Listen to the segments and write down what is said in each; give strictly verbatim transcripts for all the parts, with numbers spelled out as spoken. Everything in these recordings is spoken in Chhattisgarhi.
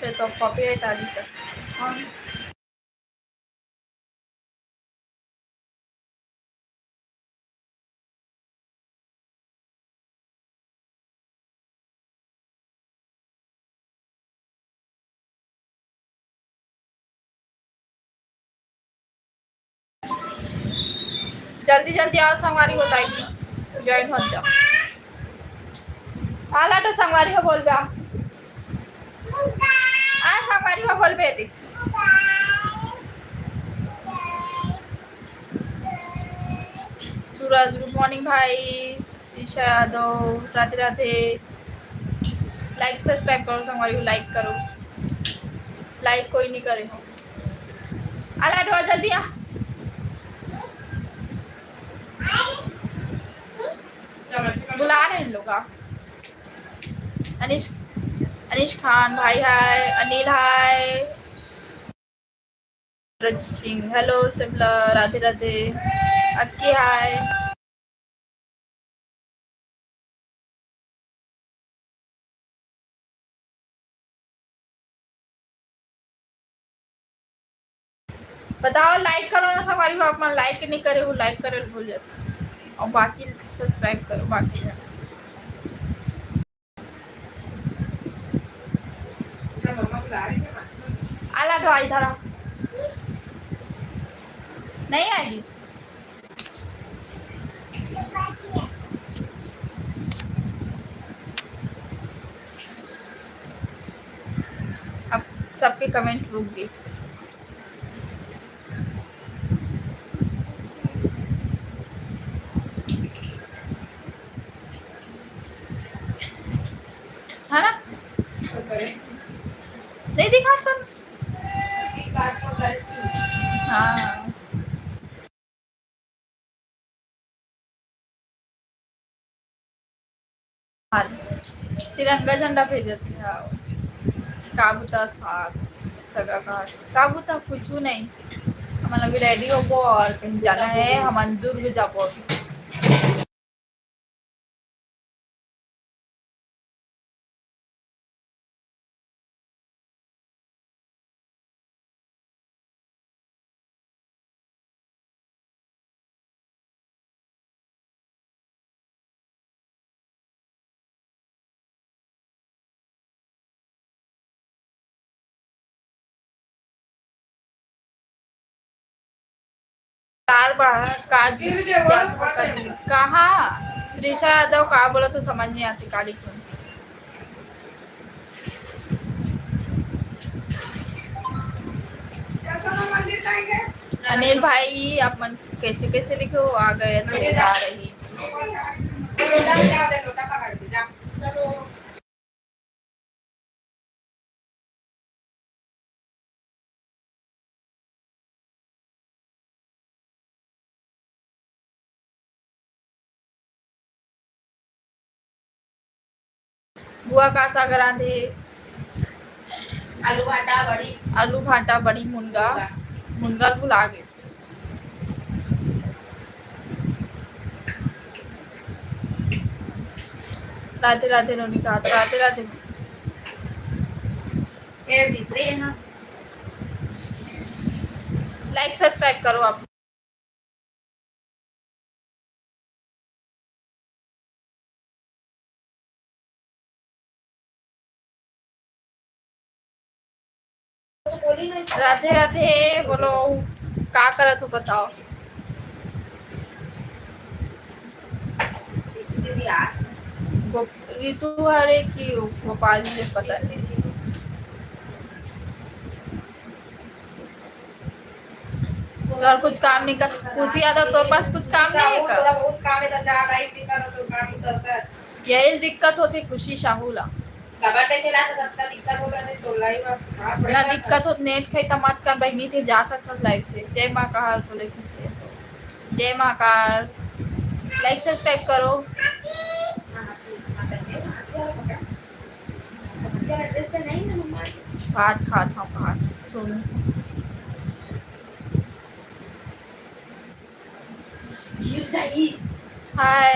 ते तो copyright आ गई। जल्दी जल्दी आओ संगवारी हो, live join हो जाओ। आला तो संगवारी हो बोलबे। आ संगवारी हो बोलबे दे। सूरज, good morning भाई। ईशा यादव, राधे राधे। Like subscribe करो संगवारी हो, like करो। Like कोई नहीं करे हो। आला ढो जल्दी आ। बुला रहे हैं लोग, आ। अनिश, अनिश खान भाई हाय, अनिल हाय। सूरज सिंह, hello सिमला, राधे राधे। अक्की हाय। बताओ, like करो ना संगवारी हो, आप मन like नहीं करे हो, like करे भूल जाते हो। और बाकी subscribe करो, बाकी जन। आला ढो इधर आ। नहीं आएगी। अब सबके comment रुक गए। है ना? नहीं दिखा तुम? हाँ। तिरंगा झंडा भेजत हे। हाँ। का बुता साग, सगा का, का बुता कुछू नहीं। हमन अभी ready होबो और कहीं जाना है, हमन दुर्ग जाबो अभी। कार बाहर का कहाँ? त्रिशा यादव का बोला तो समझ नहीं आती, काली क्यों? अनिल भाई, आप मन कैसे कैसे लिखे हो? आ गए तो आ रही। बुआ का साग रांधे? आलू भाटा बड़ी। आलू भाटा बड़ी मुनगा। मुनगा। मुनगा भुला गे। राधे राधे नोनी का, राधे राधे। ये तीसरे यहाँ। Like subscribe करो आप। राधे राधे, बोलो, का करत हो बताओ? गोप-, रितु हरे कि गोपाल जी, पता नहीं। तोर कुछ काम नहीं कर, खुशी यादव, तोर पास कुछ काम नहीं है का? तोरा बहुत काम है, तो जा, live भी करो, तो काम कर कर। यही दिक्कत होती खुशी साहू ला। कबड्डी खेला तो सबका दिक्कत होता है, तो live अब कहाँ ना पड़ेगा? दिक्कत हो, net खाई तो मत कर बहनी, थे जा सकता live से। जय माँ काल बोले खुशी यादव। जय माँ काल। Like subscribe करो। हाँ, हाँ, ठीक, हाँ, करते हैं, हाँ, ठीक है। भात खात हूँ, भात सुन। गिर जाई। हाय।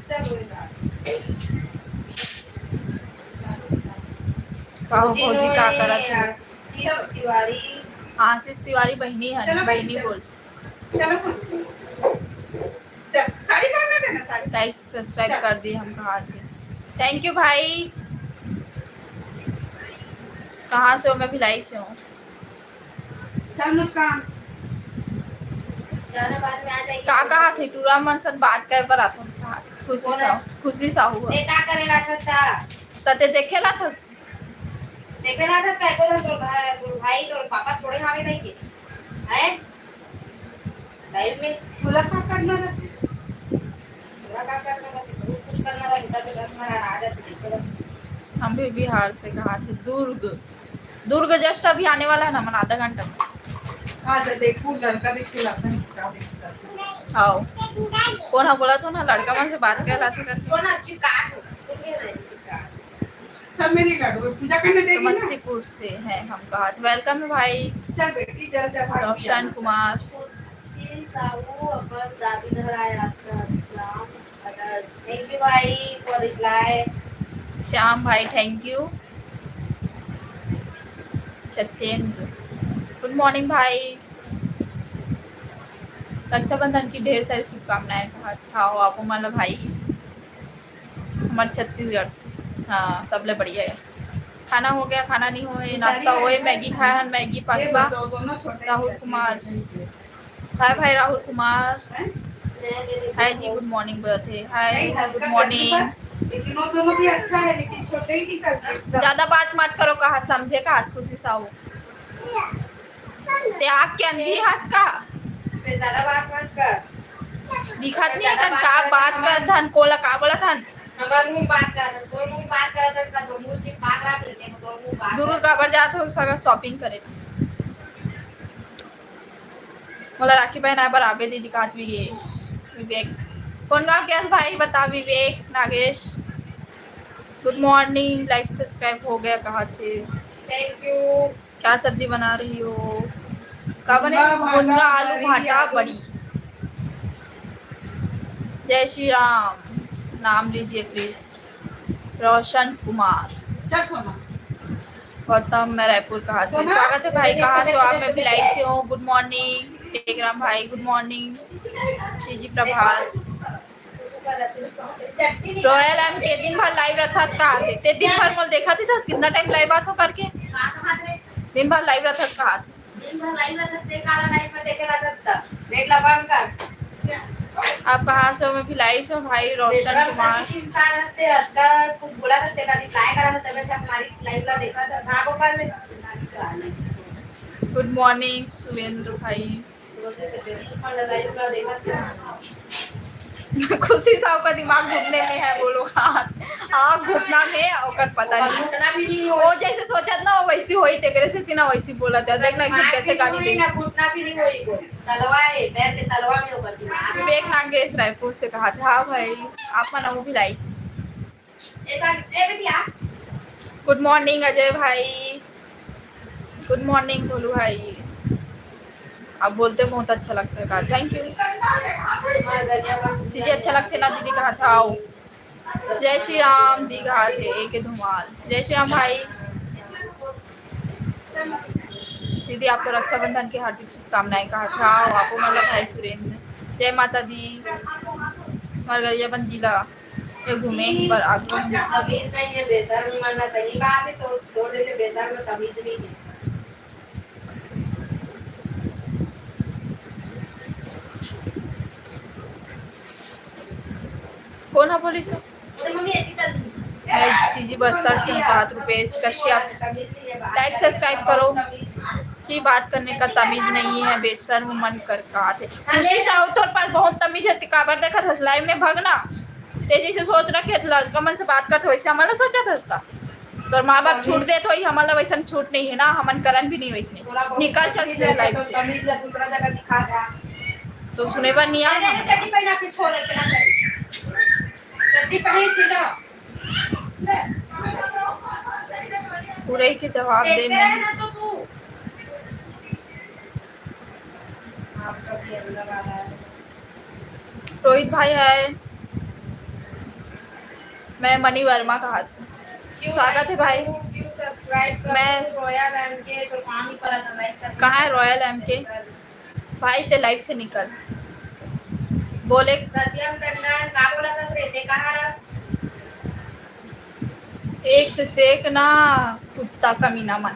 चल, कोई बात। का हो भौजी, का करत हो? आशीष तिवारी। आशीष तिवारी बहिनी है, चलो, बहिनी चलो। बोल। चलो सुन। चल, साड़ी पहनना था ना, साड़ी। Like, subscribe चल। कर दी हम कहा थे। Thank you भाई। कहाँ से हो? मैं भिलाई से हूँ। चल मुस्कान। जाना बाद में आ जाएगी। का कहा थे? टूरा मन सन बात करे बर आथस कहा थे। खुशी कौन है? साहू, खुशी साहू है। ये का करे ला था? तते देखे ला था। देखे ना था, काय को तोर भाई, तोर भाई, तोर पापा थोड़े हावे नहीं के। हैं? लाइव में मुलाकात करना था। मुलाकात करना था, कुछ करना था, तब तो दस बार आ जाते थे। हम भी बिहार से कहा थे, दुर्ग। दुर्ग just अभी आने वाला है ना, मन आधा घंटा में। हाँ, तो देखो, लड़का देख के लाता है, क्या देखता है। आओ। कौन है बोला तो ना, लड़का मन से बात कर लाते करके। कौन अच्छी कार हो? कौन ये है अच्छी कार? सब मेरी लाडू है, पूजा करने देगी ना? समस्तीपुर से है हम कहा। Welcome है भाई। चल बेटी, चल, चल, भाग रोशन जा। कुमार। खुशी साहू अपन दादी घर आए, आपका नाम, others। Thank you भाई for reply। श्याम भाई, thank you। Satyendra, good morning भाई। रक्षाबंधन की ढेर सारी शुभकामनाएं। हाँ, आपको मतलब भाई। हमर छत्तीसगढ़। हाँ, सबले बढ़िया है। खाना हो गया, खाना नहीं होए, नाश्ता होए, मैगी खाए हन, मैगी पास्ता। राहुल कुमार, हाय भाई राहुल कुमार। हाय जी, good morning बोलत हे। हाय, good morning। लेकिन वो दोनों भी अच्छा है, लेकिन छोटे ही निकल के एकदम। ज्यादा बात मत करो, कहा समझे का, खुशी साहू। ते आग के अंधी हस का? ते ज्यादा बात मत कर। दिखत नहीं ज्यादा तन बात का, कर, बात कर धन कोला का बोला धन। अगर मुंह बात कर, तो मुंह बात कर, तो का तो मुंह चिप बात रख लेते हैं, तो मुंह बात दुर्ग कर। काबर जात हो सगा shopping करे? मोला राखी पहनाए बर आबे दीदी, काट भी गए। विवेक, कौन गांव के हस भाई, बता विवेक, Nagesh. Good morning, like subscribe हो गया कहा थे। Thank you। क्या सब्जी बना रही हो? का बने? मुनगा, भाटा, मुनगा, आलू, बड़ी, भाटा, आलू। बड़ी। जय श्री राम, नाम लीजिए please। रोशन कुमार। चल सोना। गौतम, मैं रायपुर कहा थे। सोना, स्वागत है भाई, कहाँ से हो आप? मैं भिलाई से हूँ। Good morning टेकराम भाई, good morning। सीजी प्रभात। रोयल एम के दिन भर live रथस का आथे? ते दिन भर मोल देखा थी था कितना time live आथो करके। दिन भर live रथस का आथे? दिन भर live रथस, ते काला live में देखे रथस त। नेट ला बंद कर। आप कहाँ से हो? मैं भिलाई से हूँ भाई, रोशन कुमार। इंसान हंसते हंसकर कुछ बोला था, तेरा reply करा था, तब अच्छा हमारी live ला देखा था। भागो कर ले। Good morning सुरेंद्र भाई। खुशी साहू का दिमाग घुटने में है, बोलो। हाँ, हाँ, घुटना में है, ओकर पता नहीं। घुटना भी नहीं हो। वो जैसे सोचत ना, वो वैसी होई, तेकरे से तीना वैसी बोलत है। देख ना, कि कैसे गाली दे। ना घुटना भी नहीं होई कोई। तलवा है, पैर के तलवा में ओकर दिमाग। विवेक नागेश रायपुर से कहा था, हाँ भाई, आप मन वो भी लाई। ऐसा, ए बिटिया। Good morning अजय भाई। Good morning भोलू भाई। आप बोलते बहुत अच्छा लगता है कार। Thank you। सीजी अच्छा लगते ना दीदी, कहा था आओ। जय श्री राम दी, कहा थे एक धुमाल। जय श्री राम भाई। दीदी आपको रक्षाबंधन की हार्दिक शुभकामनाएं, कहा था आओ। आपको मतलब भाई सुरेंद्र, जय माता दी। मरगरियाबंद जिला ये घूमे पर आगू। तमीज नहीं है, बेशर्म मानना सही बात है, तो तोड़ देते, बेशर्म तमीज नहीं है। कौन है बोली सर? मैं सीजी बस्तर से हूँ, पाँच रुपेश कश्यप। Like subscribe करो। ची बात करने का तमीज नहीं है, बेशर्म मन कर का थे। खुशी साहू तोर पास बहुत तमीज है, काबर देखा था live में भगना। तेजी से सोच रखे लड़का मन से बात करते, वैसे हमन ला सोचा था उसका। तोर माँ बाप छूट देत होई, हमन ला वैसन छूट नहीं है ना, हमन करन भी नहीं वैसने। निकल चल से live से। तमीज ला दूसरा जगह दिखा जा। तो सुने बर नहीं आ। चड्डी पहना के छोड़ के ना। चड्डी पहन के जा। ले। पूरा ही के जवाब दे। देखते मैं रहे ना तो तू। आपका भी अगला वाला है। रोहित भाई है। मैं मणि वर्मा कहा था। क्यों स्वागत है भाई। क्यों subscribe कर मैं रोयल एम के तो काम ही करा था, like कर कहाँ है रोयल एम के? भाई ते लाइफ से निकल। बोले सत्यम टंडन का बोला था रे, ते कहाँ रस? एक से सेक ना, कुत्ता कमीना मन।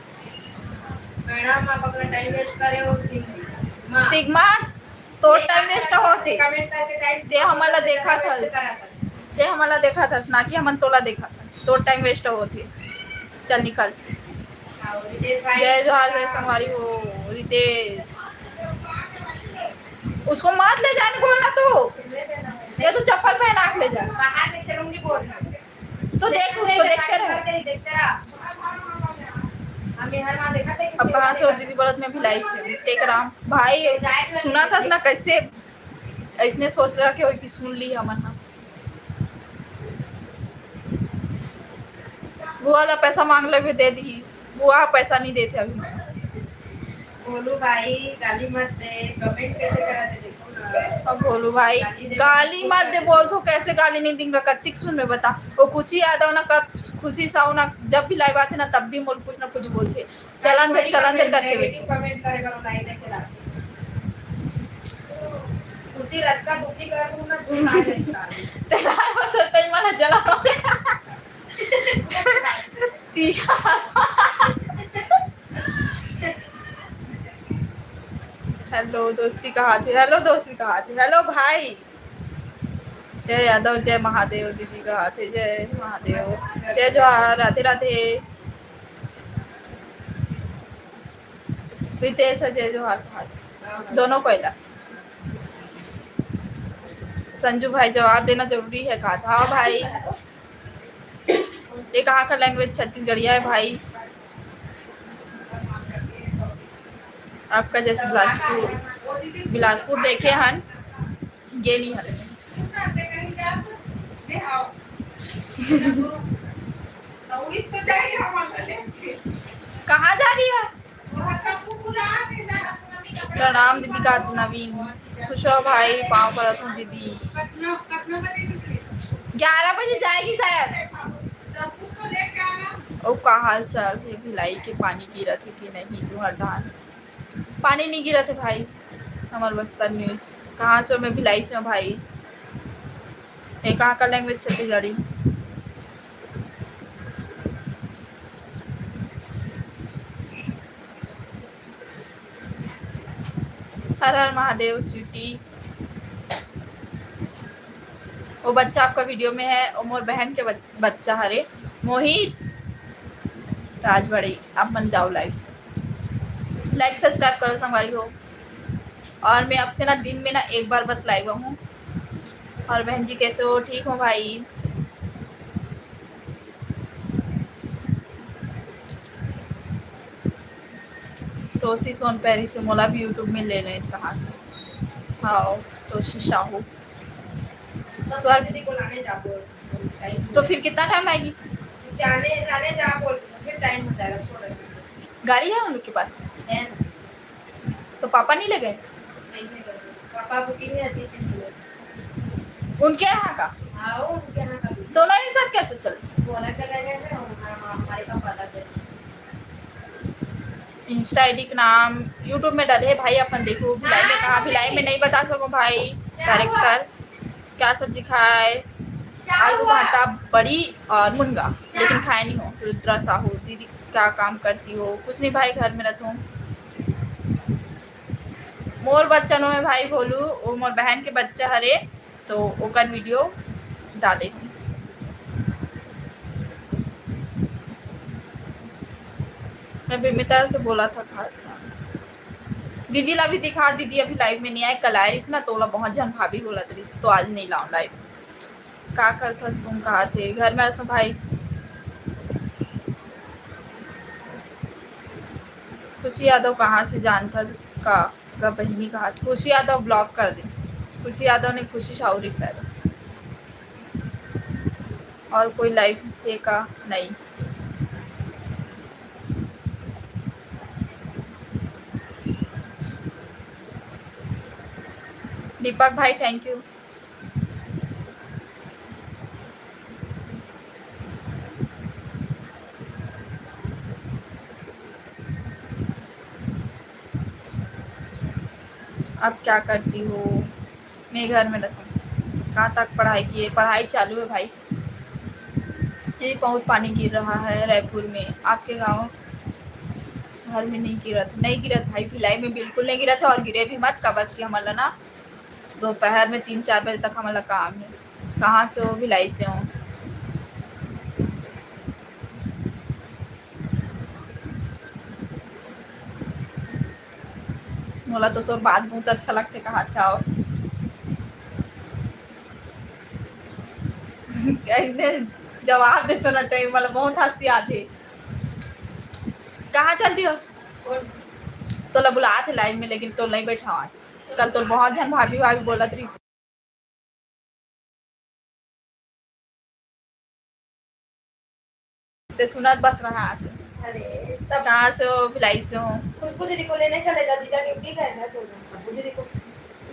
मैडम, आप अपना टाइम वेस्ट करे हो, सिग्मा। सिग्मा, तो टाइम वेस्ट होथे। कमेंट करके टाइम ते हमला देखा था। ते हमला देखा था, ना कि हमन तोला देखा था। तो टाइम वेस्ट होथे। चल निकल। हाँ, रितेश भाई। जय जोहार, जय संगवारी हो, रितेश। उसको मत ले जाने बोलना तू। या तो चप्पल पहना के ले जा। बाहर नहीं चलूंगी बोल। तो देख, उसको देखते रहो। देखते रहो। हम यहाँ वहाँ देखा था कि अब कहाँ से हो दीदी? बोलत मैं भिलाई से हूँ। टेकराम भाई, सुना था ना कैसे? ऐसने सोच रहा कि, कि सुन ली हमन ना। बुआ ला पैसा मांग ले भी दे दी। बुआ पैसा नहीं देते अभी। भोलू भाई, गाली मत दे, कमेंट कैसे करा थे, देखो ना। अब भोलू भाई, गाली दे गाली मत दे, बोल तो कैसे गाली नहीं देंगे, कत्तिक सुन में बता। वो खुशी यादव ना, कब खुशी साहू ना, जब भी लाइव आते ना, तब भी मोल कुछ ना कुछ बोलते। चल अंदर, चल अंदर करके बैठ। कमेंट करेगा, वो लाइव देखे ला। खुशी रात का दुखी कर दूँ ना, तू ना देता। तेरा वो तो तई मला जला। तीसरा। हेलो दोस्ती कहा थे, हेलो दोस्ती कहा थे, हेलो भाई। जय यादव, जय महादेव, दीदी कहा थे, जय महादेव, जय जोहार, राधे राधे। रितेश, जय जोहार कहा थे, दोनों कोयला। संजू भाई, जवाब देना जरूरी है कहा था। हाँ भाई, ये कहाँ का लैंग्वेज? छत्तीसगढ़िया है भाई। आपका जैसे बिलासपुर, बिलासपुर देखे हन, गे नहीं हन। कहाँ जा रही है? प्रणाम दीदी का नवीन। खुश हो भाई, पाँव परत हूँ दीदी। ग्यारह बजे जाएगी शायद। अउ का हाल चाल हे? भिलाई के पानी गिरत हे कि नहीं तुहर धान? पानी नहीं गिरत हे भाई। हमर बस्तर न्यूज। कहाँ से हो? मैं भिलाई से हूँ भाई। ये कहाँ का लैंग्वेज? छत्तीसगढ़ी। हर हर महादेव स्वीटी। वो बच्चा आपका वीडियो में है, वो मोर बहन के बच-, बच्चा हरे मोहित राजवाड़ी। आप मन जाओ लाइव से, लाइक सब्सक्राइब करो संगवारी हो। और मैं आपसे ना दिन में ना एक बार बस लाइव आऊँ। और बहन जी कैसे हो? ठीक हो भाई? तोसी सोनपैरी से मोला भी YouTube में ले लें कहा। हाँ, तोसी साहू। तो फिर कितना टाइम आएगी? जाने, जाने जा बोल, फिर टाइम हो जाएगा, छोड़। गाड़ी है उनके पास? है ना। तो पापा नहीं ले गए? नहीं, नहीं गए। पापा बुकिंग में आती थी, नहीं गए। उनके यहाँ का? हाँ, वो उनके यहाँ का भी। दोनों एक साथ कैसे चल? वो अलग अलग है ना, हम, हम, हमारे पापा अलग है। Insta ID के नाम YouTube में डाले है भाई, अपन देखो। भिलाई में कहाँ? भिलाई में नहीं बता सको भाई। कैरेक्टर क्या सब्जी खाए? आलू भाटा, बड़ी और मुनगा, लेकिन खाए नहीं हो। रुद्रा साहू दीदी, क्या काम करती हो? कुछ नहीं भाई, घर में रहता हूँ। मोर बच्चा नो है भाई भोलू, वो मोर बहन के बच्चा हरे, तो ओकर वीडियो डाले हूँ। मैं बिमिता से बोला था, कहा था। दीदी ला भी दिखा, दीदी अभी लाइव में नहीं आए, कल आए रहिस ना, तो ओला बहुत झन भाभी बोलत रहिस, तो आज नहीं लाऊं लाइव। का करथस तुम, कहा थे घर में तो भाई। खुशी यादव कहाँ से जानथस का, का बहिनी कहा, खुशी यादव ब्लॉक कर दे। खुशी यादव ने खुशी साहू रहिस शायद। और कोई लाइव हे का? नहीं। दीपक भाई, thank you। अब क्या करती हो? मैं घर में रहता हूँ। कहाँ तक पढ़ाई की है? पढ़ाई चालू है भाई, ये बहुत पानी गिर रहा है रायपुर में। आपके गाँव घर में नहीं गिरत? नहीं गिरत भाई, भिलाई में बिल्कुल नहीं गिरत है, और गिरे भी मत, काबर कि हमन ला ना दोपहर में तीन चार बजे तक हमन ला काम है। कहाँ से हो? भिलाई से हो। मोला तो तोर बात बहुत अच्छा लगथे, कहाथे, आओ। कइसने जवाब देथो ना, तइसे मोला बहुत हंसी आथे। कहाँ चल दियो? तोला बुलात हे live में, लेकिन तोला नहीं बैठाओं आज। कल तोर बहुत झन भाभी भाभी बोलत रहिस। ते सुनत बस रहा। अरे, तब कहाँ से हो? भिलाई से हो। खुशबू दीदी को लेने चले जा, जीजा duty गए हैं तो खुशबू दीदी को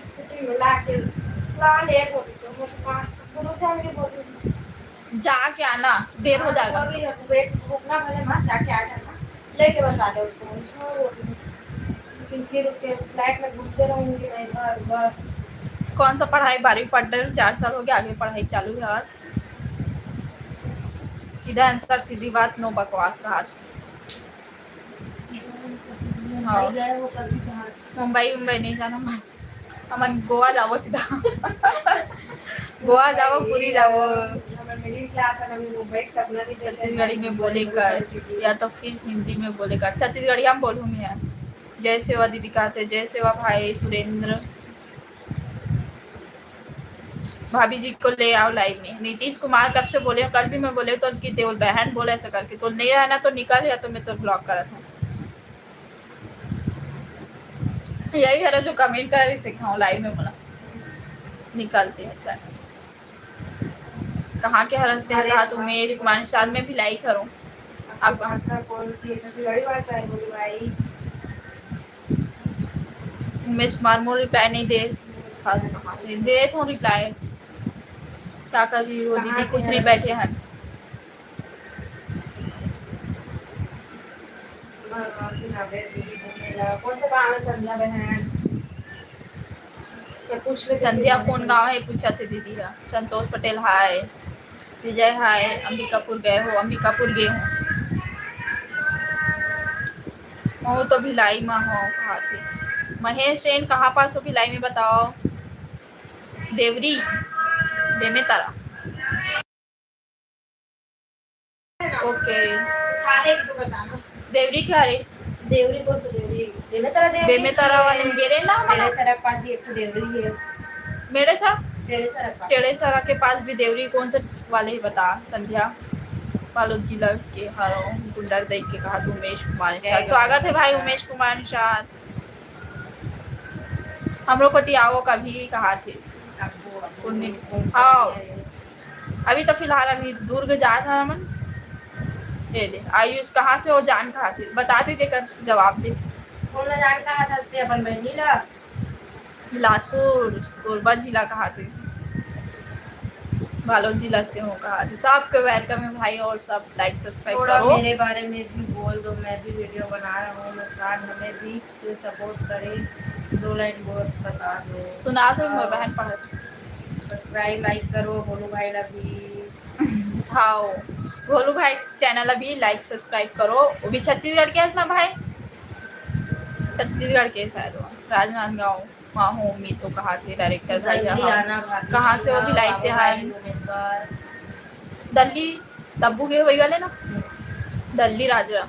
scooty में ला के, थोड़ा late हो गई तो मैं तो कहाँ, दोनों family बोल रही हूँ। जाके आना, देर हो जाएगा। बोल रही है, wait, रुकना भले मत, जाके आ जाना, लेके बस आ जाओ उसको। हाँ, बोल रही हूँ। लेकिन फिर उसके flat में घूमते रहूंगी मैं इधर उधर। कौन सा पढ़ाई? बारहवीं पढ़ रहे हो, चार साल हो गया, आगे पढ़ाई चालू है। और सीधा answer, सीधी बात, no बकवास रहा। हाँ। मुंबई, मुंबई नहीं जाना मैं, हमन गोवा जाबो सीधा। गोवा जाबो, पुरी जाबो। हमर middle class है, हमें मुंबई के सपना नहीं देखा है। छत्तीसगढ़ी में बोले कर, या तो फिर हिंदी में बोले कर। छत्तीसगढ़िया में बोलूँ मैं। जय सेवा दीदी कहते, जय सेवा भाई सुरेंद्र। भाभी जी को ले आओ live में। नीतीश कुमार कब से बोले हो? कल भी मैं बोले तो कि तेवल बहन बोले ऐसा करके, तो नहीं रहना तो निकल, या तो मैं तो block करत हूँ। यही हरा जो comment कर रही सिखाओ live में बोला निकलते हैं। चल, कहाँ के हरस दे अरे रहा? उमेश कुमार निषाद में भी like करो। आप भाषा कौन सी है? छत्तीसगढ़ी भाषा है बोलो भाई। उमेश कुमार मोर reply नहीं दे, खास कहाँ दे, दे तो reply। क्या कर रही हो दीदी? कुछ नहीं, बैठे हैं। कौन सा गाँव है संध्या बहन? संध्या कौन गाँव है पूछा थे दीदी हा। संतोष पटेल हाय, विजय हाय, अंबिकापुर गए हो? अंबिकापुर गए हो। महू तो भिलाई में हो कहा थे। महेश जैन कहाँ पास हो भिलाई में बताओ। देवरी, बेमेतरा। OK। देवरी के हरे? देवरी कौन सा देवरी? बेमेतरा देवरी। बेमेतरा वाले में गेरे ना हमारा। टेढ़े सड़क पास भी एक ठो देवरी है। मेरे सड़क? टेढ़े सड़क पास। टेढ़े सड़क के पास भी देवरी कौन से वाले ही बता संध्या? बालोद जिला के हरो, गुंडर दई के कहा तू उमेश कुमार निषाद। स्वागत है भाई उमेश कुमार निषाद। हमरो कोती आवो कभी कहा थे। हाँ, अभी तो फिलहाल अभी दुर्ग जात हन हमन। ये दे, आयुष कहाँ से हो जान कहा थे, बता दे, तेकर जवाब दे। कौन ला जान कहा था, ते अपन बहनी ला? बिलासपुर, कोरबा जिला कहा थे, बालोद जिला से हो कहा थे। सबके welcome है भाई, और सब like subscribe थोड़ा करो। मेरे बारे में भी बोल दो, मैं भी video बना रहा हूँ। नमस्कार, हमें भी कोई support करे, दो line बहुत बता दो। सुना दो, मोर बहन पढ़त। Subscribe, like करो, भोलू भाई ला भी। हाँ, भोलू भाई channel अभी like subscribe करो। वो भी छत्तीसगढ़ के है ना भाई? छत्तीसगढ़ के शायद वो, राजनांदगांव। हाँ, हो, मैं तो कहा थे director भाई, जल्दी हाँ। आना भाभी, कहाँ से हो? हाँ, भिलाई से। बाबू हाय। भाई, भुवनेश्वर। दल्ली, तब्बू के वही वाले ना? दल्ली राजरा।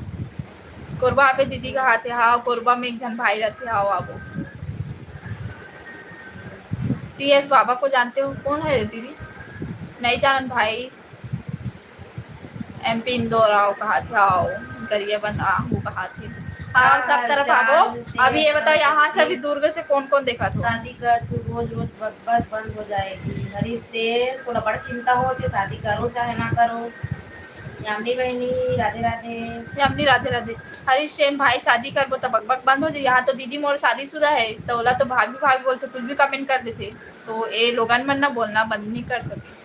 कोरबा पे दीदी कहा थे, हाँ, कोरबा में एक जन भाई रहते, हाँ, आबो। टीएस बाबा को जानते हो? कौन है रे दीदी? नहीं जानन भाई। एमपी इंदौर आओ कहा थे, आओ गरियाबंद आहू कहा थे। हाँ, सब तरफ आबो। अभी ये बताओ, यहाँ से अभी दुर्ग से कौन कौन देखा था? शादी कर तू, रोज रोज बकबक बंद हो जाएगी। हरीश से थोड़ा बड़ा चिंता हो कि शादी करो चाहे ना करो। यामिनी बहिनी, राधे राधे। यामिनी, राधे राधे। हरीश जैन भाई, शादी करबो त बकबक बंद हो जाई। यहाँ तो दीदी मोर शादीशुदा है, तो ओला तो भाभी भाभी बोलते, कुछ भी कमेंट कर देते, तो ये लोगन मन ना बोलना बंद नहीं कर सके।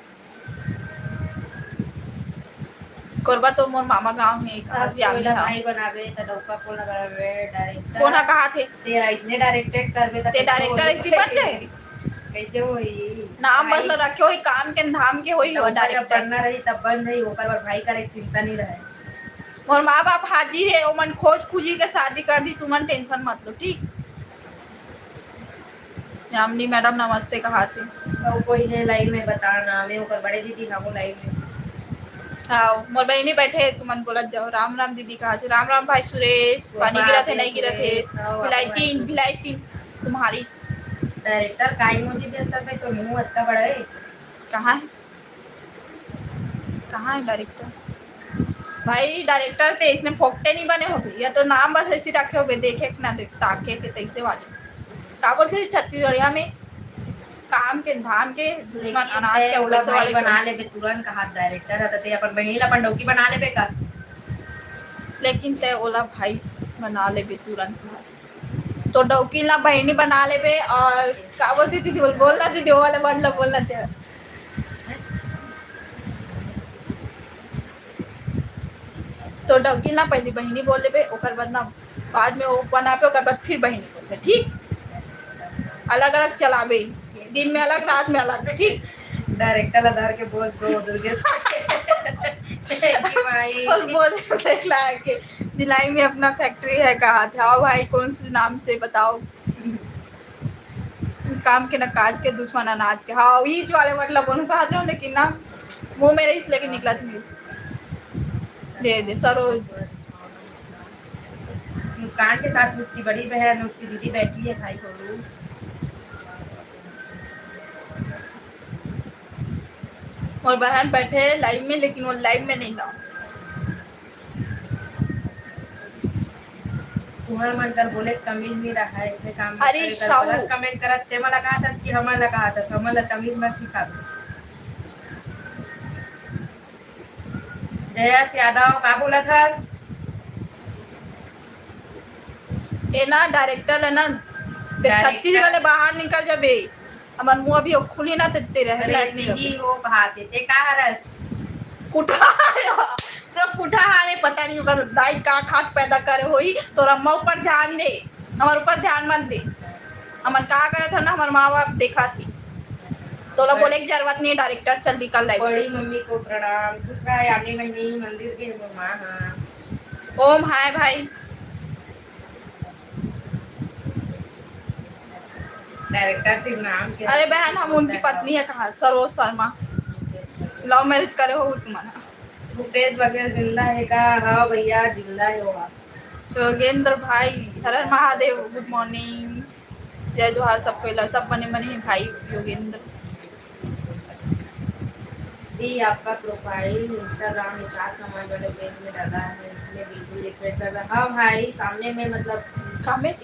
कोरबा तो मोर मामा गांव में एक सब यामिनी कोई ला हा। भाई बनाबे, त डौका कोन ला बनाबे, डायरेक्टर। कोन हा कहा थे? ते अइसने डायरेक्टेड करबे, त ते कैसे डायरेक्टर होई? ऐसी बनते? कैसे होई? नाम भाई, बस ला रखे होई, काम के धाम के होई, डौका जब डायरेक्टर। बनना रही, तब बन रही, ओकर बर भाई करे के चिंता नहीं रहे। मोर माँ बाप हाजिर है, ओमन खोज खुजी के शादी कर दी, तुमन टेंशन मत लो, ठीक? यामिनी मैडम नमस्ते कहा थे। अउ कोई है लाइन में बता ना, मैं ओकर बड़े दीदी हवं लाइन में। हाँ, मोर बहिनी बैठे हे, तुमन बोलत जाओ। राम राम दीदी कहा थे। राम राम भाई सुरेश, पानी गिरत हे, नहीं गिरत हे? भिलाई तीन, भिलाई तीन तुम्हारी। डायरेक्टर का इमोजी भेज सकबे, तोर मुंह अतका बड़ा है। कहाँ है? कहाँ है डायरेक्टर? भाई, डायरेक्टर ते इसने फोकटे नहीं बने होबे, या तो नाम बस ऐसे रखे होबे, देखे के ना देख, ताके के तैसे वाले। का बोलते हैं छत्तीसगढ़िया में? काम के दुश्मन, लेकिन अनाज तै के ओला वैसे भाई वाले बना को। लेबे तुरंत कहा डायरेक्टर है, तो ते अपन बहिनी ला अपन डौकी बना लेबे का? लेकिन तै ओला भाई बना लेबे तुरंत कहा। तो डौकी ला बहिनी बना लेबे। और का बोलती दीदी, बोल, बोलना दीदी, वो वाले वर्ड ला बोलना थे। तो डौकी ला पहली बहिनी बोल लेबे, ओकर बाद ना, बाद में वो बनाबे, ओकर बाद फिर बहिनी बोलबे, ठीक? अलग अलग चलाबे, दिन में अलग, रात में अलग, ठीक? डायरेक्टर ला धर के बोझ दो दुर्गेश। Thank you भाई। और बोझ से ला के भिलाई में अपना फैक्ट्री है कहा थे। हाँ भाई, कौन से नाम से बताओ? काम के ना काज के, दुश्मन अनाज के। हाँ, ईच वाले वर्ड ला बोलूं कहा थे, लेकिन ना, मुंह में रहीस लेकिन निकला था ईच। दे दे सरोज। मुस्कान के साथ उसकी बड़ी बहन, उसकी दीदी बैठी है, भाई को। मोर बहन बैठे हे लाइव में, लेकिन वो लाइव में नहीं था। तुम्हारा मन कर बोले तमिल नहीं रहा है, इसमें काम मत अरे करे कर। साहू। गलत कमेंट करत ते मला कहा था कि हमन ला कहा था, हमन ला तमिल मत सिखा। जयेश यादव का बोलत हस? ए ना डायरेक्टर है ना, ते डायरेक्टर। छत्तीसगढ़ ले बाहर निकल जाबे। हमर मुंह अभी खुली ना, ते तेरे अरे लायक नहीं दीदी, रहे। वो कहा थे, ते का हरस? कुठार, पूरा कुठार है, पता नहीं ओकर दाई का खाक पैदा करे होई। तोर अम्मा ऊपर ध्यान दे, हमर ऊपर ध्यान मत दे। हमन का करत हन ना, हमर माँ बाप देखा थे। तोला बोले के जरूरत नहीं, डायरेक्टर चल निकल लाइव से। बड़ी मम्मी को प्रणाम। दूसरा यानी बहनी मंदिर के हमर माँ हाँ। ओम हाय भाई। डायरेक्टर सिर्फ नाम के अरे बहन, हम उनकी पत्नी है कहाँ, सरोज शर्मा। लव मैरिज करे हो तुमन? भूपेश बघेल जिंदा है का? हाँ भैया, जिंदा है वो। योगेंद्र भाई, हर हर महादेव, गुड मॉर्निंग, जय जोहार सबको। इला सब बने बने हैं भाई योगेंद्र। दी, आपका प्रोफाइल Instagram निषाद समाज वाले पेज में डाला है, इसमें बिल्कुल रिफ्रेश कर रहा। हाँ भाई, सामने में मतलब सामने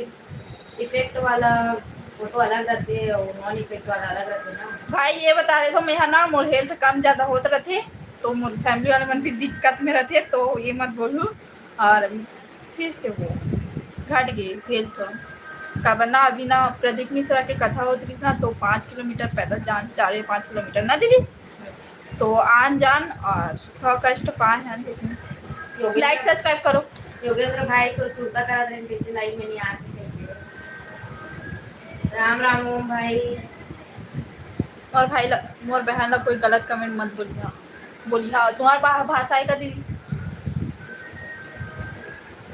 इफेक्ट वाला फोटो अलग रहते हैं और नॉन इफेक्ट वाला अलग रहते हैं ना। भाई, ये बता देथों, मैं हा ना, मोर हेल्थ कम ज्यादा होत रथे, तो मोर फैमिली वाले मन भी दिक्कत में रथे, तो ये मत बोलू। और फिर से वो घट गई हेल्थ, काबर ना, अभी ना प्रदीप मिश्रा के कथा होत रहिस ना, तो पाँच किलोमीटर पैदल जान, चार या पाँच किलोमीटर ना दीदी, तो आन जान और थोड़ा कष्ट पाए हैं, लेकिन योगेंद्र लाइक सब्सक्राइब करो। योगेंद्र भाई तो सुरता करा देन, कैसे लाइव में नहीं आते थे। राम राम ओम भाई। और भाई ला, मोर बहन ला कोई गलत कमेंट मत बोलिहा, बोलिहा। तुम्हार भा-, भाषा है का दीदी?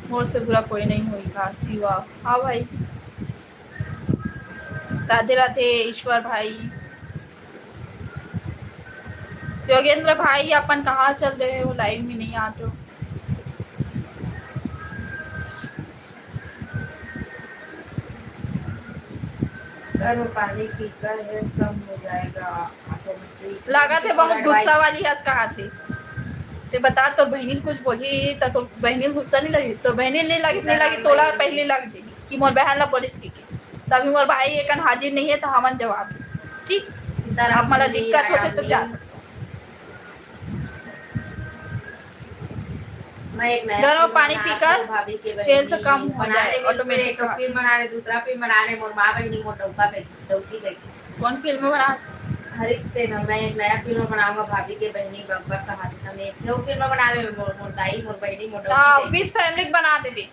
मोर से बुरा कोई नहीं होई का? शिवा, हाँ भाई। राधे राधे ईश्वर भाई। योगेंद्र भाई, अपन कहाँ चल दे रहे हो? लाइव में नहीं आते हो। गर्म पानी पीकर हेल्थ कम हो जाएगा ऑटोमेटिक। लागत है बहुत गुस्सा वाली हस कहा थे। ते बता, तोर बहिनी कुछ बोली त तोर बहिनी गुस्सा नहीं लगी? तोर बहिनी नहीं लगी, नहीं लगी, तोला पहले लग जाई कि मोर बहन ला बोलिस की, की। तभी मोर भाई एकन हाजिर नहीं है, तो हमन जवाब दे, ठीक? सीताराम आप मला बोली दिक्कत होते तो जा सकते। मैं एक नया घर में film पानी बनात पीकर हूँ, भाभी के बहिनी। Health कम हो बना जाए ले, मिलके automatic एक कहा। Film बना ले, दूसरा film बना ले, मोर माँ बहिनी, मोर डौका गई, डौकी गई। कौन film बना? हरीश से ना, मैं एक नया film बनाऊंगा, भाभी के बहिनी बकबक कहा थी, मैं एक film बना ले, मोर, मोर दाई, मोर बहिनी, मोर डौकी गई। With family बना देबे।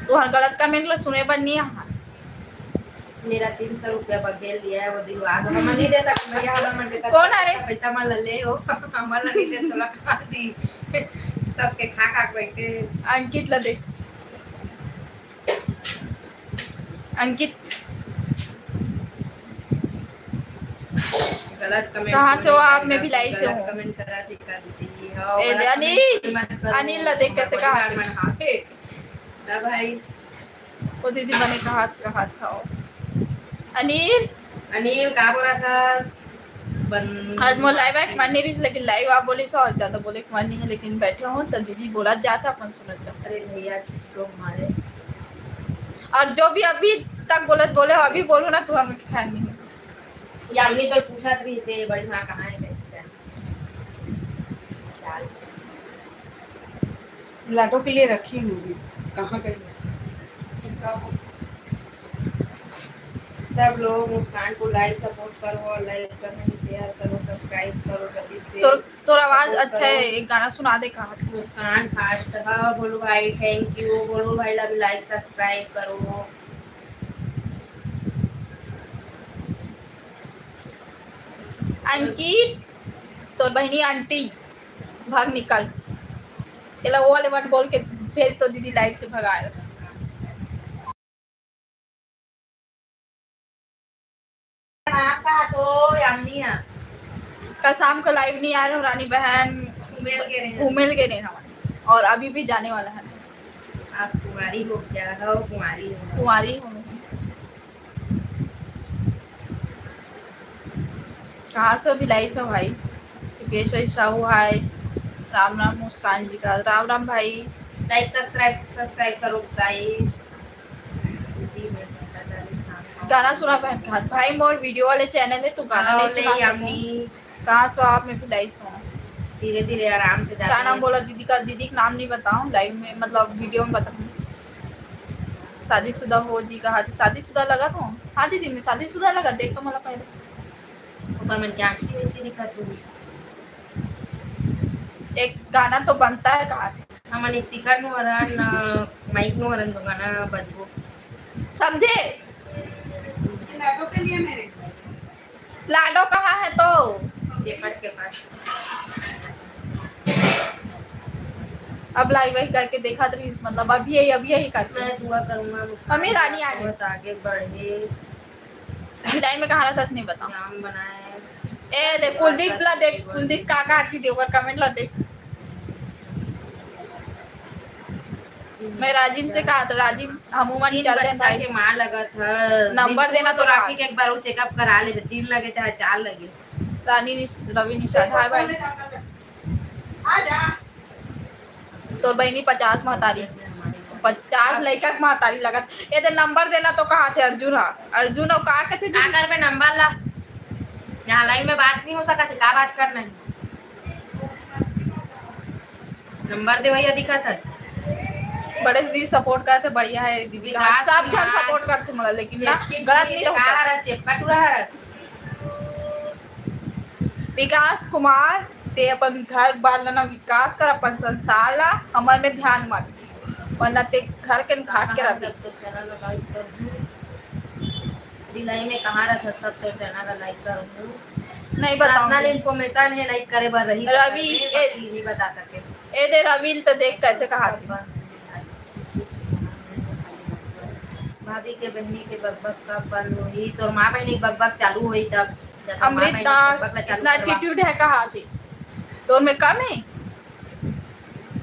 तुहर गलत comment ला सुने बर नहीं आहा। मेरा तीन सौ रुपया बघेल लिया है, वो दिलवा दो। हम नहीं दे सकते भैया, हम मन के कौन है रे? पैसा मन ला ले हो, हमन ला नहीं दे, तोला कहा दी। सबके खा खा के बैठे। अंकित ला देख। अंकित। गलत comment कहाँ से हो आप? मैं भिलाई से हूँ। Comment करा थी, कर दी। हाँ, ए, गलत अनिल, comment मत करो। अनिल ला देख कैसे कहा थी। हाँ, ए, ना भाई। वो दीदी बने कहा थी, कहा था वो। अनिल। अनिल, का बोला था? बन- आज मोर live आए के मन नहीं रहिस, लेकिन live आप बोले सो और ज्यादा बोले के मन नहीं है, लेकिन बैठे हो तो दीदी बोला जाता, अपन सुनत जाता। अरे भैया, किसको मारे? और जो भी अभी तक बोलत बोले हो, अभी बोलो ना, तू हम खैर नहीं हो। यामिनी तो पूछत रहिस हे, बड़ी माँ कहाँ है, कहीं जाने। लाडो के लिए रखी हूँ, कहाँ गई? सब लोग मुस्कान को like, support करो और like, comment, share करो, subscribe करो जल्दी से। तोर, तोर आवाज अच्छा है, एक गाना सुना दे कहा। मुस्कान fast, हाँ, बोलो भाई, thank you, बोलो भाई, like, subscribe करो। अंकित, तोर बहिनी आंटी, भाग निकल। एला वो वाले word बोल के भेज तो दीदी live से भगाए। आपका तो यामिनी है। कल शाम को live नहीं आ रहे हो रानी बहन, घूमे गे रहे हैं। घूमे गे रहे हैं हमारे, और अभी भी जाने वाला है। आप कुंवारी हो क्या? हो, कुंवारी हो। कुंवारी हूँ। कहाँ से हो? भिलाई से हो भाई। योगेश्वरी साहू, हाय। राम राम मुस्कान जी का, राम राम भाई। Like, subscribe, subscribe करो guys। गाना सुना बहन का हाथ। भाई, मोर video वाले channel है, तू गाना हाँ, नहीं सुना नहीं, सकूं। यामिनी। कहाँ से हो आप? मैं भिलाई से हूँ। धीरे धीरे आराम से जाते का नाम हैं। बोला दीदी का? दीदी का नाम नहीं बताऊँ live में, मतलब video में बताऊँ। शादीशुदा हो जी कहा थी, शादीशुदा लगा तो। हाँ दीदी, मैं शादीशुदा लगा, देख तो मला पहले। ओकर मन के आँखी वैसे दिखत होही। एक गाना तो बनता है कहा थी। हमन speaker नो हरन, न mic नो हरन, तो गाना बजबो। समझे? लाडो के लिए मेरे। लाडो कहाँ है तो? जेपट के पास। अब live वही करके देखा तो इस, मतलब, अभी यही, अभी यही करके। मैं दुआ करूंगा मुस्कान अम्मी रानी आ गई। बहुत आगे बढ़े। भिलाई में कहाँ रहता, नहीं बताऊँ। नाम बनाए। ए, देख, कुलदीप ला देख, कुलदीप का, का आती दे, ओकर comment ला देख। मैं राजिम से कहा था, राजिम, हमू मन दिन चलते हैं बच्चा भाई। के माँ लगत है। नंबर दिन देना तो तो राखी रात। के एक बार वो checkup करा लेबे, तीन लगे चाहे चार लगे। रानी निश-, रवि निषाद, हाय भाई। तोर बहिनी पचास महतारी, पचास लइका के महतारी लगत। ए दे नंबर देना तो कहा थे अर्जुन हा, अर्जुन अउ का कथे दीदी? आकर में नंबर ला, यहाँ live में बात नहीं हो सकत हे, का बात करना है? नंबर दे भैया, दिखत है। बड़े दीदी support करते, बढ़िया है दीदी का, विकास सब जन कुमार। Support करते मोला, लेकिन ना, चेपटी गलत नहीं रहता। का हरा, चेपका टूरा हरा। विकास कुमार, ते अपन घर बार ला ना विकास कर, अपन संसार ला, हमर में ध्यान मत दे, वरना ते घर के घाट के रख। सब तो channel ला like कर दूँ। भिलाई में कहाँ रहत हस, सब तो channel ला like कर दूँ। नहीं बताऊँ। Personal information है, like करे बर रही रवि, बता दे, ए, बाकी नहीं बता सके। ए दे रवि, तो देख कैसे कहा थी। भाभी के बहिनी के बकबक कब बंद होही? तोर माँ बहिनी के बकबक चालू होही तब। जब तोर माँ अमृत बहिनी के दास, बकबक ला चालू इतना करवा। Attitude है कहा थी? तोर में कम है?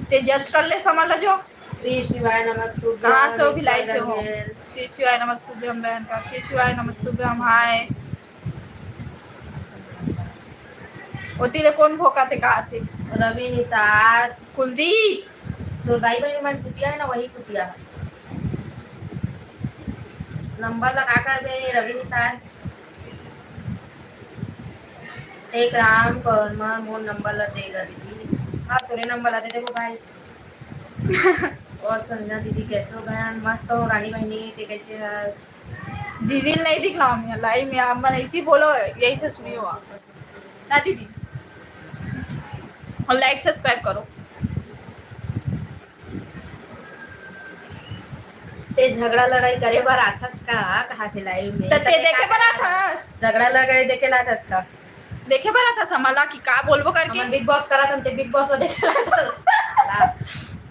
ते judge कर ले, समझ लो जो। श्री शिवाय नमस्तुभ्यं, कहाँ से हो? भिलाई से हो। ईश्वर गंगेल। श्री शिवाय नमस्तुभ्यं बहन का, श्री शिवाय नमस्तुभ्यं, हाय। ओती ले कौन भोंका थे, कहा थे? रवि निषाद। कुलदीप। तोर दाई बहिनी मन कुतिया है ना, वही कुतिया है। नंबर लगा कर बे, रवि निषाद। एक राम कर्मा मोर नंबर ला देगा दीदी। हाँ, तोरे नंबर ला दे देबो भाई। और संजना दीदी कैसे हो बहन? मस्त हो रानी बहनी, ते कैसे हस? दीदी नहीं दिखलाओ मैं लाइव में, आप मन ऐसे ही बोलो, यही से सुनियो आप ना दीदी। और लाइक सब्सक्राइब करो। ते झगड़ा लड़ाई करे बर आथस का? कहा थे लाइव में। त ते देखे बर आथस? झगड़ा लड़ाई देखे ला आथस का? देखे बर आथस हमला कि का बोलबो करके? हमन बिग बॉस करत हन, ते बिग बॉस ला देखे ला आथस।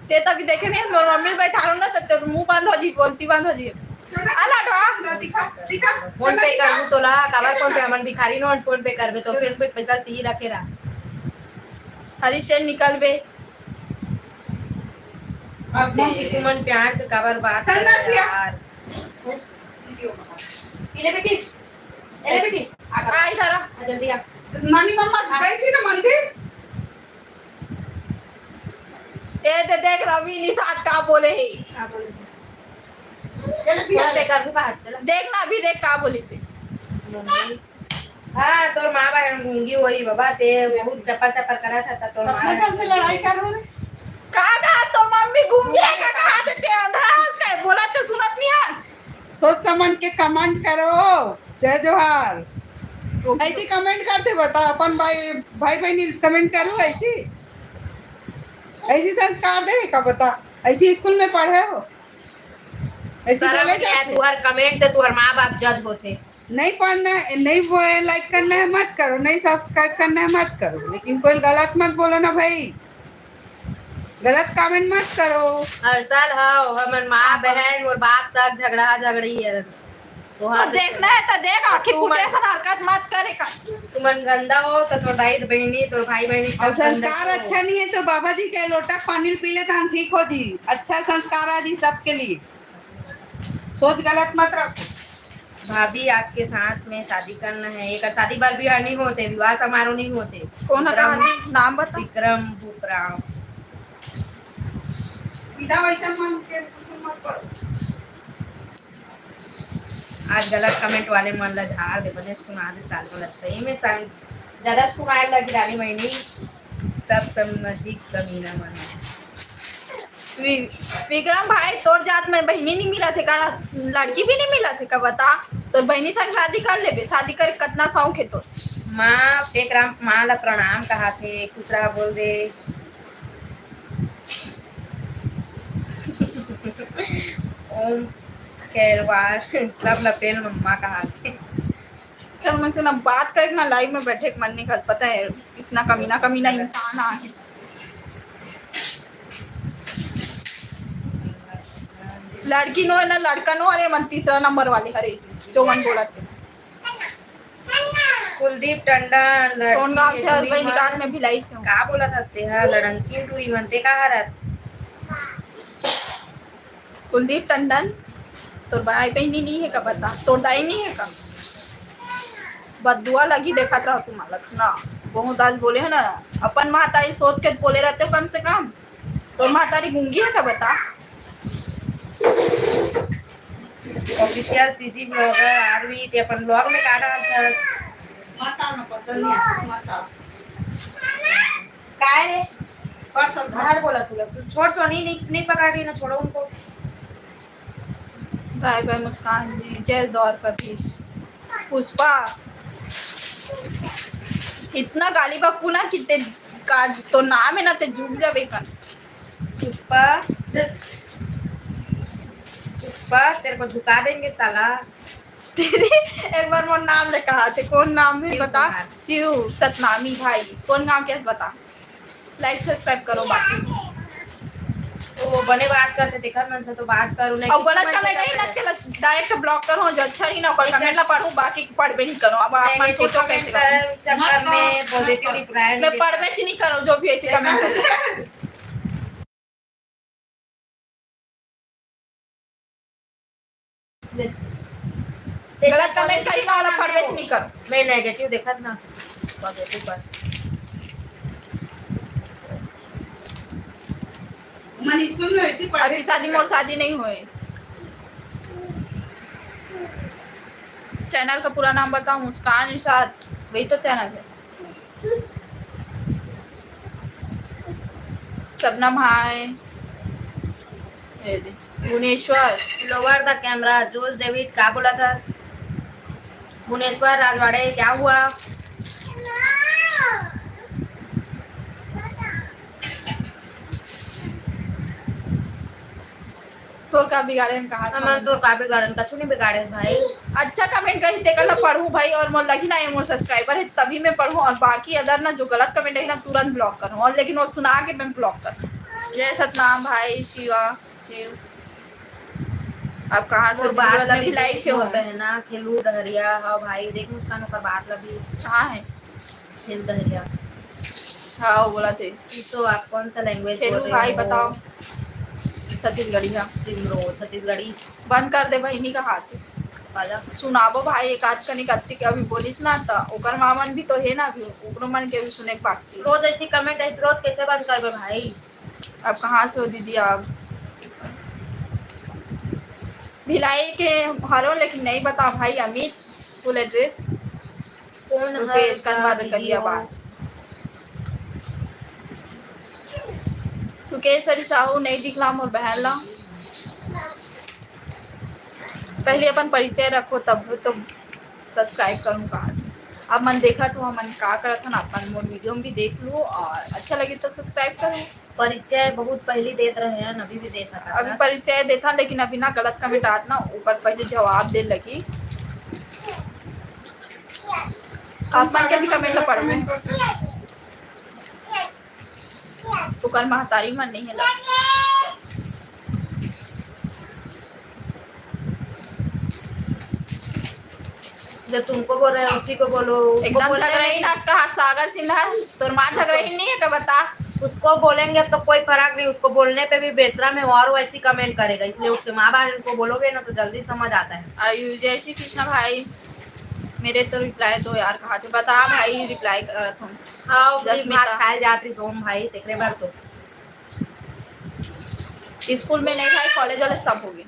ते तभी देखे नहीं, मोर मम्मी बैठा लो ना, तो तोर मुंह बंद हो जी, बोलती बंद हो जी। आ लाडो, आ, दिखा, दिखा। फोन पे करबू तोला, काबर फोन पे? हमन भिखारी नो, फोन पे करबे तो फिर भी पैसा ती रखे रहा। हरीश से निकल बे। अब दे। तुमन प्यार से काबर बात संदर कर प्रिया। यार? ये ले बेटी, ये ले बेटी, आ, आ इधर आ। आ, जल्दी आ। नानी मम्मा हाँ। गई थी ना मंदिर? ए दे देख रवि निषाद का बोले हे। का बोले? चल, फोन पे कर दूँ बात, चल। देख ना, अभी देख का बोली से। मम्मी। हाँ, तोर माँ बहन गूंगी होही बाबा, ते बहुत चपर चपर करा था, तोर माँ कतना बहन जन से लड़ाई कर रहे? का कहा तोर मम्मी गूंगी है, का कहा देते अंधरा है, बोला तो सुनत नहीं है। सोच समझ के कमेंट करो। जय जोहार। ऐसी कमेंट करते बता, अपन भाई, भाई बहनी कमेंट करो ऐसी, ऐसी संस्कार दे का बता, ऐसी स्कूल में पढ़े हो? ऐसी शर्म बोले नहीं आए जाते? तुहर कमेंट से तुहर माँ बाप जज होते। नहीं पढ़ना है, नहीं वो है, लाइक करना है मत करो, नहीं सब्सक्राइब करना है मत करो, लेकिन कोई गलत मत बोलो ना भाई, गलत कमेंट मत करो। हर साल हो हमन माँ बहन और बाप साथ झगड़ा झगड़ी है। तो तो देखना है तो देख, आँखें तुमन फूटे से हरकत मत करे का। तुमन गंदा हो तो तोर दाई बहनी, तोर भाई बहनी और सब गंदा संस्कार हो। अच्छा नहीं है तो बाबा जी के लोटा पानी पी ले तो हम ठीक हो जी। अच्छा संस्कार आ जी सबके लिए, सोच गलत मत रखो। भाभी, आपके साथ में शादी करना है। एकर शादी बर बिहाव नहीं होते, विवाह समारोह नहीं होते। कौन विक्रम, कहा? नाम बता। विक्रम बुकराम। सीधा वैसा मन के कुछ मत पढ़ो। आज गलत कमेंट वाले मन ला झाड़ दे, बने सुना दे साल को लगता है। ये में संग ज्यादा सुनाए लगी रानी मैनी, तब समझी कमीना मन। वि-, विक्रम भाई, तोर जात में बहिनी नहीं मिला थे का? लड़की भी नहीं मिला थे का? बता, तोर बहिनी संग शादी कर लेबे, शादी करे कतना शौक है तोर। माँ, विक्रम, माँ ला प्रणाम कहा थे, खुश रहा बोल दे। ओम कैरवार, सब ला पेल मम्मा कहा थे। कर मन से ना बात करे ना, लाइव में बैठे के मन नहीं कर, पता है, इतना कमीना, कमीना इंसान आ है। लड़की नो है ना, लड़का नो, अरे मन तीसरा नंबर वाले हरे, जो मन बोलत है। कुलदीप टंडन, लड़की कौन गांव से हस भाई? निकाल, मैं भिलाई से हूँ। का बोलत हस ते हा? लड़की टूरी मन ते का हरस? कुलदीप टंडन, तोर भाई बहिनी नहीं है का बता? तोर दाई नहीं है का? बददुआ लगी देखत रहो तुम अलग ना। बहुत आज बोले है ना, अपन महतारी सोच के बोले रहते हो कम से कम। तोर महतारी गूंगी है का बता? ऑफिशियल सीजी ब्लॉगर आरवी ते अपन ब्लॉग में का डालत हस? मसाला पसंद नहीं आता, मसाला। काय रे? बाहर बोला तूला। छोड़ सोनी, नहीं, नहीं पकड़ रही ना, छोड़ो उनको। बाय बाय मुस्कान जी, जय द्वारकाधीश। पुष्पा, इतना गाली बकू ना कि ते का तो नाम है ना, ते झुक जाबे कन। पुष्पा, पुष्पा, तेरे को झुका देंगे साला। दीदी, एक बार मोर नाम ले कहा थे, कौन नाम नहीं शिव बता? कुमार। शिव सतनामी भाई, कौन गांव के हस बता? लाइक सब्सक्राइब करो बाकी। तो बने बात करते, देखा मन से तो बात करो, नहीं और गलत कमेंट नहीं ना, चला डायरेक्ट ब्लॉक करो, जो अच्छा नहीं ना, ओकर कमेंट ला पढ़ो, बाकी पढ़बे नहीं करो। अब आप मन सोचो कैसे करो। चक्कर में पॉजिटिव रिप्लाई मैं पढ़बे नहीं करो, जो भी ऐसे कमेंट करते। गलत कमेंट करी ना वाला पढ़बे नहीं करो। मैं नेगेटिव देखत ना, पॉजिटिव पर। मन स्कूल में वैसे पढ़ अभी शादी मोर शादी नहीं होए। चैनल का पूरा नाम बताओ, मुस्कान इरशाद, वही तो चैनल है। सबनम हाय। ये दे। भुवनेश्वर। Lower the camera, जोश डेविड, का बोला था? भुवनेश्वर राजवाड़े, क्या हुआ? तोर का बिगाड़े, हम कहा था? हमन तो का बिगाड़न, कछु नहीं बिगाड़े भाई। अच्छा comment कही, तेकर ला पढ़ूं भाई, और मोर लगी ना, ये मोर subscriber है, तभी मैं पढ़ूं, और बाकी other ना, जो गलत comment है ना, तुरंत block करूं, और लेकिन वो सुना के मैं block करूं। जय सतनाम भाई, शिवा, शिव। अब कहाँ से वो होती बात बोलत ला में भी भी like देख, से मोर हो। बहना खेलू डहरिया, हाँ भाई, देख मुस्कान, ओकर बात ला भी। कहाँ है? खेल डहरिया। हाँ, वो बोला थे। तो आप कौन सा language खेलू बोल रहे भाई, हो? बताओ। छत्तीसगढ़िया। सिमरो, छत्तीसगढ़ी। बंद कर दे बहिनी का हाथ। बाजा। सुनाबो भाई, एक आध कनिक अत्ती के अभी बोलिस ना, त ओकर मामन भी तो हे ना, अभी ओकरो मन के भी सुने के बाकी। रोज ऐसी comment है, रोज कैसे बंद करबे भाई? अब कहाँ से हो दीदी आप? भिलाई के हरो, लेकिन नहीं बता भाई अमित full address। कौन है रुपेश, कनवा दीदी गलिया हो? बात। रुकेश्वरी साहू नहीं दिखला मोर बहन ला। पहले अपन परिचय रखो, तब तो subscribe करूँ का। अब मन देखा तो हमन का करत हन, अपन मोर video में भी देख लो और अच्छा लगे तो subscribe करो। परिचय बहुत पहली देत रहे हैं, अभी भी दे सकत अभी हन। परिचय देता, लेकिन अभी ना गलत comment आत ना, ओकर पहले जवाब दे लगी। आप मन के भी comment ला पढ़बे। ओकर महतारी मन नहीं है लग। जो तुमको बोल रहे हैं, उसी को बोलो। उसको एकदम बोलने झगड़ाही में ना, उसका हाथ सागर सिन्हा, तोर माँ झगड़ाही नहीं है क्या, बता? उसको बोलेंगे तो कोई फर्क नहीं, उसको बोलने पे भी बेसरा में और वैसी comment करेगा, इसलिए उसके माँ बहन को बोलोगे ना तो जल्दी समझ आता है। आयु, जय श्री कृष्णा भाई, मेरे तो reply दो यार, कहाँ थे? बता भाई, reply करत हूँ। हाँ, जसमिता। भात खाए जात रही सोम भाई, तेकरे बार तो। स्कूल में नहीं था, college वाले सब हो गए।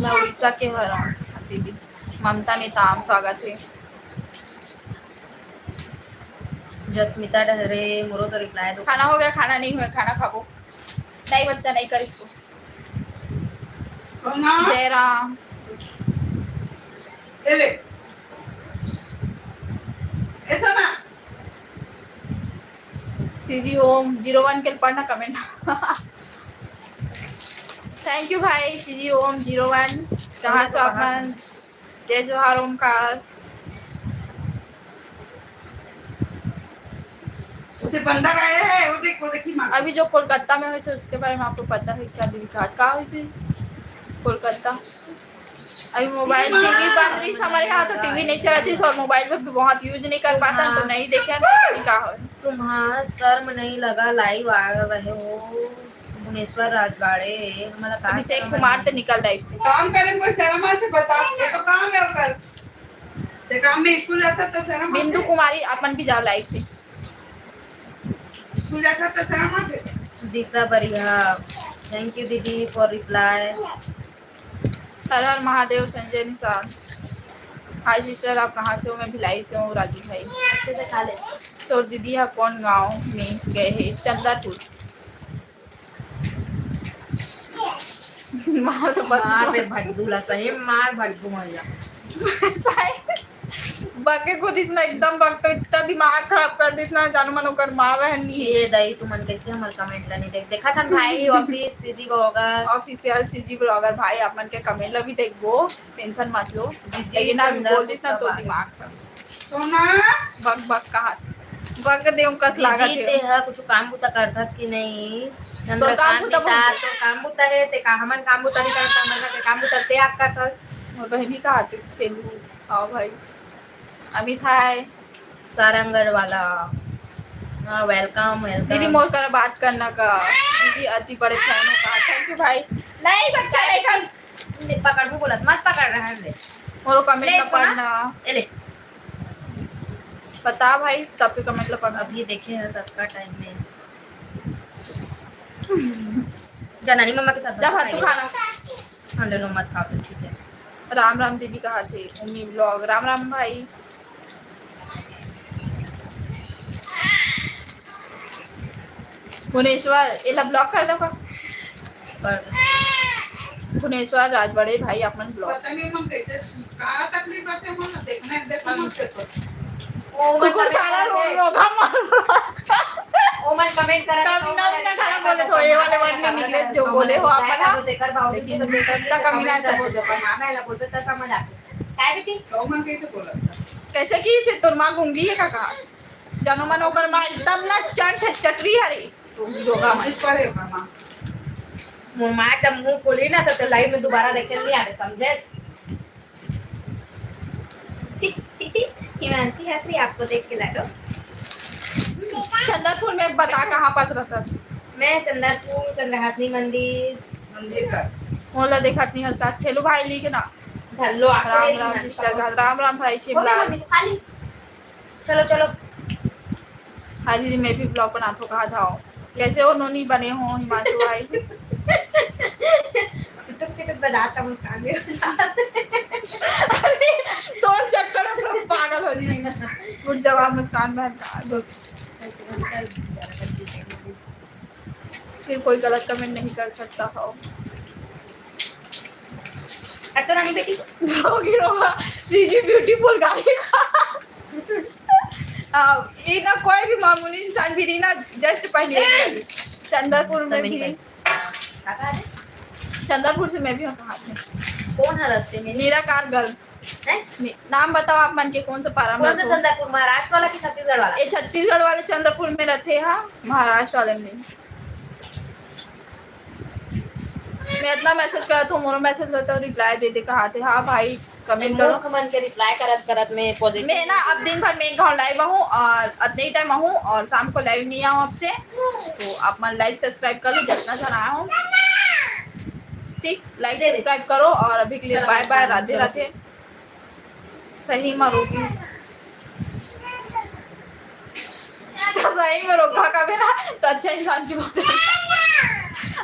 मैं उड़ीसा के हरौं दीदी। ममता नेताम, स्वागत है। जस्मिता डहरे, मोरो तो reply दो। खाना हो गया, खाना नहीं हुआ, खाना खाबो। नहीं बच्चा, नहीं कर इसको। जयराम। ए ले। ऐसा ना। सीजी ओम zero one के पढ़ना comment। Thank you भाई, सीजी ओम zero one। कहाँ से आप मन? जय जोहार ओमकार। उसे बंदर आया है, वो देख, वो देखी माँ। अभी जो कोलकाता में हुई, उसके बारे में आपको पता है क्या? दिल का, का हुई थी कोलकाता? अभी mobile, टीवी बंद रही, हमारे यहाँ तो टीवी नहीं चलती और mobile पे भी बहुत use नहीं कर पाता, तो नहीं देखे, तो नहीं कहा। तुम्हारा शर्म नहीं लगा, live आ रहे हो भुवनेश्वर राजवाड़े, हमारा का अभिषेक शर्म कुमार है? तो निकल live से। काम करे में कोई शर्म आथे, बता, ये तो काम है ओकर। ते काम में स्कूल जाता तो शर्म आथे। बिंदु कुमारी, अपन भी जाओ live से। स्कूल जाता तो शर्म आथे। दिशा बढ़िया, thank you दीदी for reply। Har Har Mahadev, Sanjay Nishad. Hi sister, आप कहाँ से हो? मैं भिलाई से हूँ, राजू भाई। अच्छे से खा ले। तोर दीदी हा कौन गाँव में गए है? चंदरपुर। मार तो बदबू। मार बे भड्डू ला, सही मार भड्डू मन ला। बके को दिस ना, एकदम बक तो इतना दिमाग खराब कर दिस ना, जानो मन ओकर माँ बहन नहीं है। ये दाई, तुमन कैसे हमर comment ला नहीं देख, देखा था भाई, office CG blogger। Official CG blogger भाई, आप मन के comment ला भी देखबो, tension मत लो। दीदी लेकिन आप चंदन बोल दिस ना तो गुप्ता दिमाग खराब। सोना। बक बक कहा बक दे उनका दीदी, लागत है। ते ह कुछ काम बुता करथस कि नहीं? तोर काम चंद्रकांत बुता नेता, बोल। तोर काम बुता है, ते का हमन काम बुता नहीं करता, हमन के काम बुता ते आप करथस। मोर बहिनी का आते खेलू। आओ भाई। अमित हाय। सारंगढ़ वाला। हाँ, welcome, welcome। दीदी मोर करा बात करना का। दीदी अति बड़े fan हो का। Thank you भाई। नहीं बच्चा नहीं कर। पकड़, वो बोला, मत पकड़ रहा है। मोरो comment ले, ना सुना। पढ़ना। ए ले। बता भाई, सबके comment ला पढ़ना। अभी देखे हैं सबका time में। जनानी मम्मा के साथ जब भात खाइए। खाना। हाँ, ले लो, मत खाओ तो ठीक है। राम राम दीदी कहा थे, उम्मी vlog। राम राम भाई। भुवनेश्वर, एला block कर दो का? कर दो। भुवनेश्वर राजवाड़े भाई, आप मन block। पता नहीं हम कैसे, का तकलीफ रहते हैं, हम देखना है, देखो हम मत देखो। ओमन कुकुर comment सारा करत रो-, हे। रोगा मार। ओमन comment करत हे, कमीना ओमन मीना खाना बोले तो ये वाले word नहीं निकले जो बोले हो आप ना। लेकिन इतना कमीना ऐसा बोल दो। मामा ला बोलते तो समझ आते। काय बेटी? तो ओमन कैसे बोला? कैसे की से तोर माँ गूंगी है काका? जानो मन ओकर माँ एकदम ना चंट है, चटरी हरी। तो योगा मन। मोर माँ जब मुंह खोली ना तो, तो live में दोबारा देखे नहीं आवे, समझे? हिमांशी हंस रही आपको देख के लाडो। चंदरपुर में बता कहाँ पास रहतस? मैं चंदरपुर, चंद्रहासिनी मंदिर। मंदिर का। मोला देखत नहीं हस, आज खेलू भाई ली के ना। धर लो, आपको राम दे दी राम हिमांशी sister का। का, राम राम भाई हो गई खेमला। मम्मी, खा ली। चलो, चलो। हाँ दीदी, मैं भी vlog बनात हो, कहा था। कैसे हो नोनी, बने हो हिमांशु भाई? चुटुक चुटुक बजाता मुस्कान भी। अरे, तोर चक्कर में पूरा पागल हो जाएंगे। Good job मुस्कान बहन का। Good। फिर कोई गलत comment नहीं कर सकता हो। हट तो रानी बेटी। रोगी रोगा, सीजी beautiful गाड़ी का। आ, ये ना कोई भी मामूली इंसान भी नहीं ना, just पहले ए! चंदरपुर में भी। कहाँ है? चंदरपुर से मैं भी हूँ, कहाँ से? कौन है रास्ते में? निराकार girl। हैं? नि-, नाम बताओ आप मन के, कौन सा पारा में कौन सा रहो? चंदरपुर, महाराष्ट्र वाला कि छत्तीसगढ़ वाला? ये छत्तीसगढ़ वाले चंदरपुर में रहते हैं, महाराष्ट्र वाले में। मैं इतना message करत हूँ, मोरो message ला तो reply दे दे कहा थे। हाँ भाई, comment करो। मूर्ख मन के reply करत करत मैं positive मैं ना अब दिन भर मैं एक घंटा live आहूँ और अतने ही time आहूँ और शाम को live नहीं आऊँ आपसे, तो आप मन like subscribe कर लो जितना जन आया हो, ठीक, like दे दे। Subscribe करो और अभी के लिए चलो, bye bye, राधे राधे। सही में रोगी। तो सही में रोका कबे ना, तो अच्छा इंसान की बात है।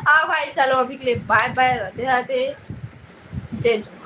हाँ भाई, चलो अभी के लिए bye bye, राधे राधे, जय जोहार।